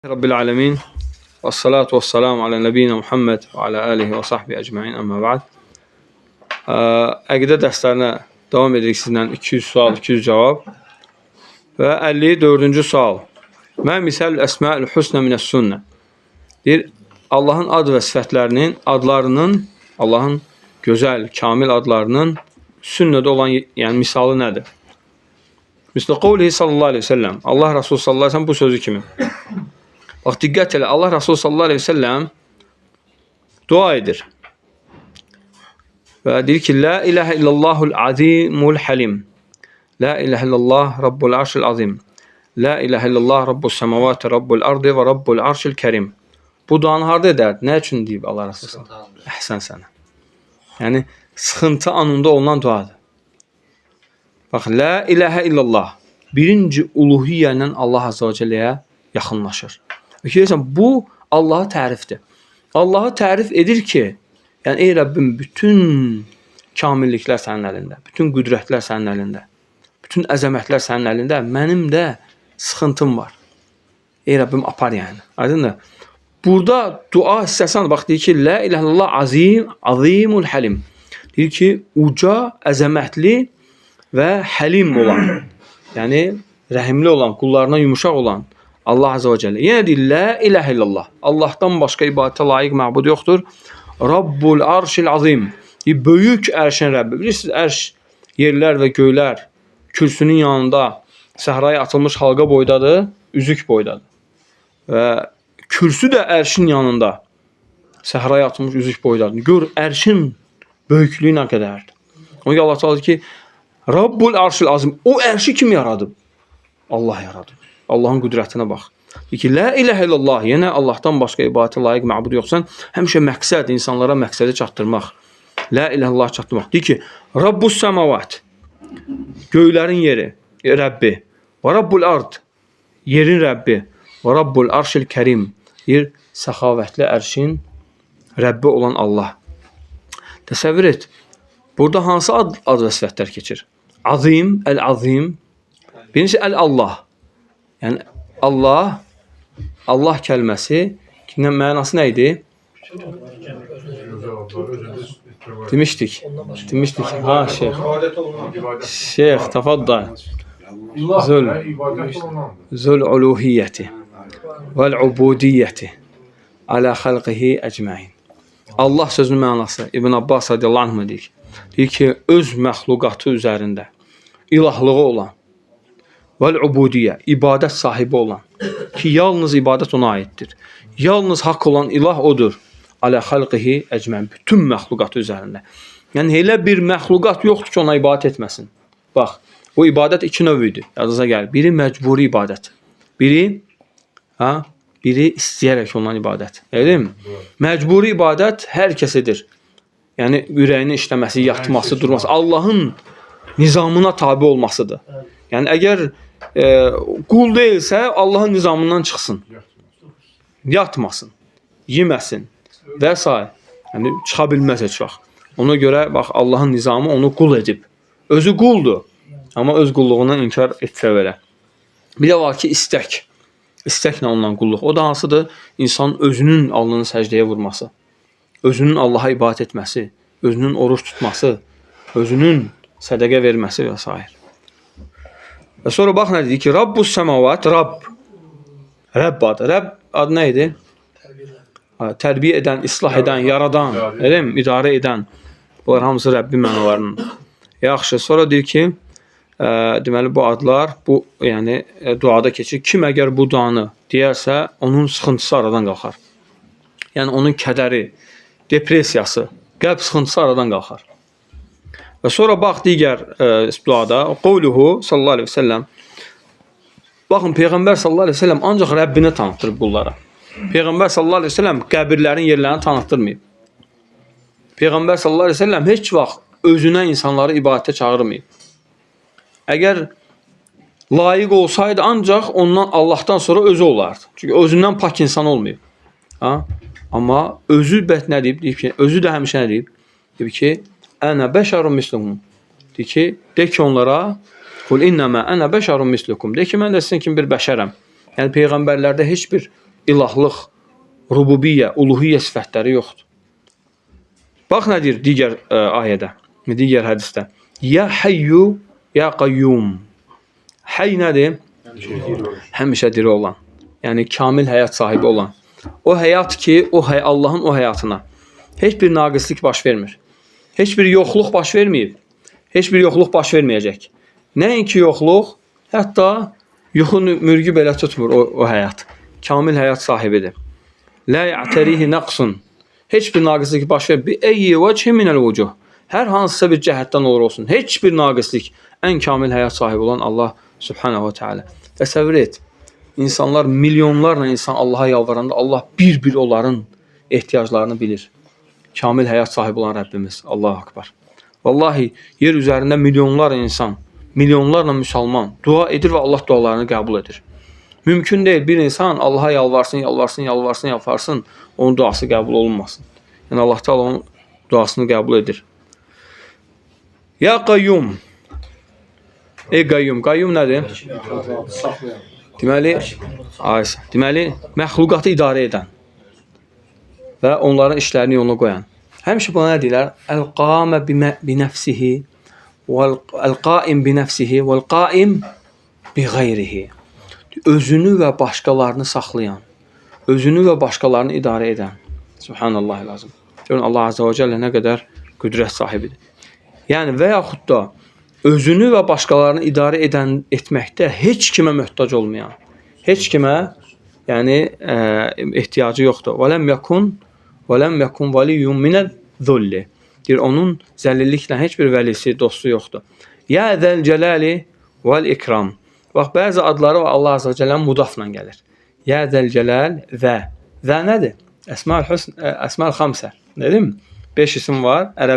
Rabbil alemin. Və salatu və selamu alə nəbiyina Muhammed və alə alihi və sahbihi ecmain. Əmmə ba'd. Əqidə dərslərinə davam edirik sizlə 200 sual, 200 cavab. Və 54-cü sual. Mə misal əsmaül husna minəs sünnə. Deyir, Allahın ad və sifətlərinin, adlarının, Allahın gözəl, kamil adlarının sünnədə olan, yəni misalı nədir? Misli qovlihi sallallahu aleyhi ve sellem. Allah Resulü sallallahu aleyhi ve sellem bu sözü kimi. Bax diqqət elə. Allah Resulü sallallahu aleyhi ve sellem dua edir. Və deyir ki, La ilahe illallahul azimul halim. La ilahe illallah rabbul arşil azim. La ilahe illallah rabbus semavati rabbul ardı və rabbul arşil kərim. Bu duanı harda edərdi? Nə üçün deyib Allah Resulü? Əhsən sənə. Yəni sıxıntı anında olunan duadır. Bax, la ilahə illallah. Birinci uluhiyyə ilə Allah Azza və Cəlləyə yaxınlaşır. Görürsən, bu Allahı tərifdir. Allahı tərif edir ki, yəni ey Rəbbim, bütün kamilliklər sənin əlində, bütün qüdrətlər sənin əlində, bütün əzəmətlər sənin əlində, mənim də sıxıntım var. Ey Rəbbim, apar yəni. Aydındır? Burada dua hissəsi bax deyir ki, la ilahe illallah azim, azimul halim. Deyir ki, uca, əzəmətli və həlim olan, yəni rəhimli olan, qullarına yumuşaq olan Allah Azza və Cəllə. Yenə deyir, la ilahe illallah. Allahdan başqa ibadətə layiq məbud yoxdur. Rabbul arşil azim. Deyir, böyük ərşin Rəbbi. Bilirsiniz, ərş yerlər və göylər kürsünün yanında səhraya atılmış halqa boydadır, üzük boydadır. Və kürsü də ərşin yanında səhraya atılmış üzük boydadır. Gör, ərşin böyüklüyü nə qədərdir. Ona görə Allah Teala ki, Rabbul arşil azim. O ərşi kim yaradıb? Allah yaradıb. Allahın qüdrətinə bax. Deyir ki, la ilahe illallah. Yenə Allahdan başqa ibadətə layiq məbud yoxsan. Həmişə məqsəd, insanlara məqsədi çatdırmaq. La ilahe illallah çatdırmaq. Deyir ki, Rabbus semavat. Göylərin yeri, Rəbbi. Və Rabbul ard. Yerin Rəbbi. Və Rabbul arşil kərim. Deyir, səxavətli ərşin Rəbbi olan Allah. Təsəvvür et. Burada hansı ad və sifətlər keçir? Azim, el-azim. Birincisi el-Allah. Yəni Allah, Allah kəlməsi mənası nə idi? Demişdik. Demişdik. Ha şeyx. Şeyx təfaddal. Zül uluhiyyəti vel ubudiyyəti alə xalqihi ecmain. Allah sözünün mənası İbn Abbas radiyallahu anh deyir. Deyir ki, öz məxluqatı üzərində ilahlığı olan vel ubudiyyə, ibadət sahibi olan ki, yalnız ibadət ona aiddir. Yalnız haqq olan ilah odur. Alə xalqihi ecmain. Bütün məxluqatı üzərində. Yəni elə bir məxluqat yoxdur ki, ona ibadət etməsin. Bax, bu ibadət iki növ idi. Yadınıza gəlir. Biri məcburi ibadət. Biri biri istəyərək olunan ibadət. Elə deyilmi? Məcburi ibadət hər kəs edir. Yəni ürəyinin işləməsi, yatması, durması, Allahın nizamına tabi olmasıdır. Yəni əgər qul deyilsə, Allahın nizamından çıxsın. Yatmasın, yeməsin və s. Yəni çıxa bilməz heç vaxt. Ona görə bax Allahın nizamı onu qul edib. Özü quldur, amma öz qulluğundan inkar etsə belə. Bir də var ki, istək. İstəklə olunan qulluq. O da hansıdır? İnsanın özünün alnını səcdəyə vurması, özünün Allaha ibadət etməsi, özünün oruç tutması, özünün sədəqə verməsi və s. Və sonra bax nə deyir ki, Rabbus semavat, Rabb. Rəbb adı. Rəbb adı nə idi? Tərbiyə edən, islah edən, yaradan, elə mi? İdarə edən. Bunlar hamısı Rəbbin mənalarının. Yaxşı, sonra deyir ki, deməli bu adlar, bu yəni duada keçir. Kim əgər bu duanı deyərsə, onun sıxıntısı aradan qalxar. Yəni onun kədəri, depressiyası, qəlb sıxıntısı aradan qalxar. Və sonra bax digər duada, qovluhu sallallahu aleyhi ve sellem. Baxın Peyğəmbər sallallahu aleyhi ve sellem ancaq Rəbbini tanıtdırıb qullara. Peyğəmbər sallallahu aleyhi ve sellem qəbirlərin yerlərini tanıtdırmayıb. Peyğəmbər sallallahu aleyhi ve sellem heç vaxt özünə insanları ibadətə çağırmayıb. Əgər layiq olsaydı ancaq ondan Allahdan sonra özü olardı. Çünki özündən pak insan olmayıb. Ha? Amma özü bəs nə deyib? Deyib ki, özü də həmişə nə deyib? Deyib ki, ənə bəşərun mislukum. Deyir ki, de ki onlara, qul innəmə ənə bəşərun mislukum. De ki, mən də sizin kimi bir bəşərəm. Yəni peyğəmbərlərdə heç bir ilahlıq, rububiyyə, uluhiyyə sifətləri yoxdur. Bax nə deyir digər ayədə, digər hədisdə. Ya hayyu ya qayyum. Hayy nədir? Həmişə diri olan. Yəni kamil həyat sahibi olan. O həyat ki, o Allahın o həyatına heç bir naqislik baş vermir. Heç bir yoxluq baş verməyib. Heç bir yoxluq baş verməyəcək. Nəinki yoxluq, hətta yuxu mürgü belə tutmur o həyat. Kamil həyat sahibidir. La ya'terihi naqsun. Heç bir naqislik baş vermir. Bi eyyi vechin minel vucuh. Hər hansısa bir cəhətdən olur olsun. Heç bir naqislik, ən kamil həyat sahibi olan Allah Subhanahu ve Teala. Təsəvvür et. İnsanlar, milyonlarla insan Allaha yalvaranda Allah bir-bir onların ehtiyaclarını bilir. Kamil həyat sahibi olan Rəbbimiz. Allahu Akbar. Vallahi yer üzərində milyonlarla insan, milyonlarla müsəlman dua edir və Allah dualarını qəbul edir. Mümkün deyil bir insan Allaha yalvarsın, yalvarsın, yalvarsın, yalvarsın, onun duası qəbul olunmasın. Yəni Allah Teala onun duasını qəbul edir. Ya Qayyum. Ey Qayyum, Qayyum nədir? Deməli, deməli məxluqatı idarə edən və onların işlərini yoluna qoyan. Həmişə buna nə deyirlər? Əl-qamə bi nəfsihi vəl-qaim bi nəfsihi vəl-qaim bi qeyrihi. Özünü və başqalarını saxlayan, özünü və başqalarını idarə edən. Subhanallahil azim. Görün Allah azza və cəllə nə qədər qüdrət sahibidir. Yəni və yaxud da özünü və başqalarını idarə edən etməkdə heç kimə möhtac olmayan, heç kimə yəni ehtiyacı yoxdur. Və ləm yekun valiyyun minəz zulli. Deyir onun zəlilliklə heç bir vəlisi, dostu yoxdur. Ya zəl cəlali vəl ikram. Bax bəzi adları Allah azza və cəllənin mudafla gəlir. Ya zəl cəlal və. Və nədir? Əsmaül husn, əsmaül xamsə. Dedim? 5 isim var. Ərəb